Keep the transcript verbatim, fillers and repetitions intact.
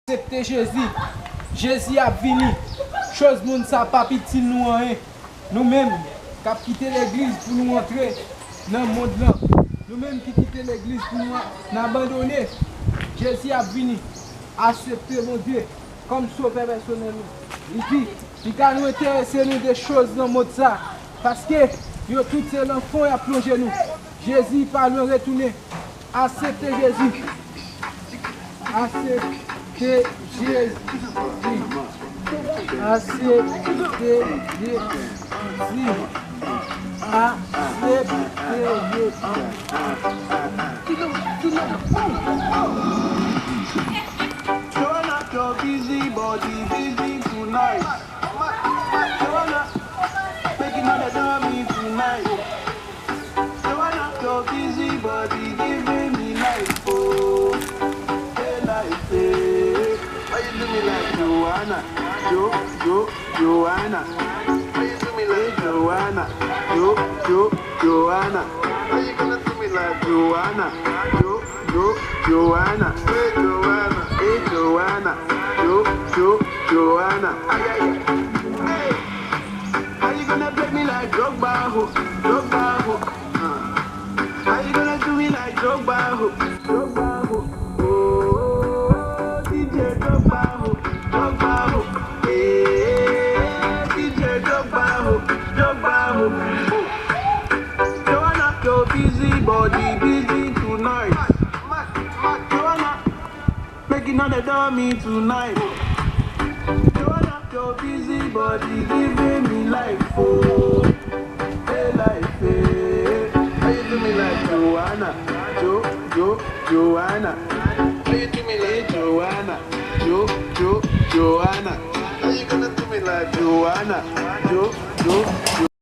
Aksepte Jezi. Jezi ap vini. Choz monn sa p ap itil nou anyen. Nou menm k ap kite legliz pou nou antre nan monn lan, nou menm ki kite legliz pou nou a-, n abandone, Jezi ap vini. Aksepte Bondye kòm Sovè pèsonèl nou. Li di, li ka nou enterese nou de choz nan monn sa, paske yo tout se nan fon y ap plonje nou. Jezi pa lwen retounen. Aksepte Jezi. Aksepte Jezi. Aksepte Jezi. Aksepte Jezi. Joanna, your busy body busy tonight. Joanna, make you know they done me tonight. Joanna, your busy body giving me life, oh, hey life, hey. Why you do me like Joanna? Jo, Jo, Joanna. Why you do me like Joanna? Jo, Jo, Joanna. Why you gonna do me like Joanna? Jo, Jo, Joanna. Hey Joanna, hey Joanna. Jo, Jo, Joanna. Ay, ay, ay. Hey. How you gonna play me like Drogba, ho? Drogba, ho? Uh. How you gonna do me like Drogba, ho? Drogba, ho? Oh, D J Drogba, ho? Drogba, ho? Hey, D J Drogba, ho? Drogba, ho? Oh. Joanna, your busy body busy tonight. Joanna, make you know they done me tonight. Joanna, your busy body giving me life, oh, hey life, hey. How you do me like Joanna? Jo, Jo, Joanna. How you do me like Joanna? Jo, Jo, Joanna. How you gonna do me like Joanna? Jo, Jo, Jo.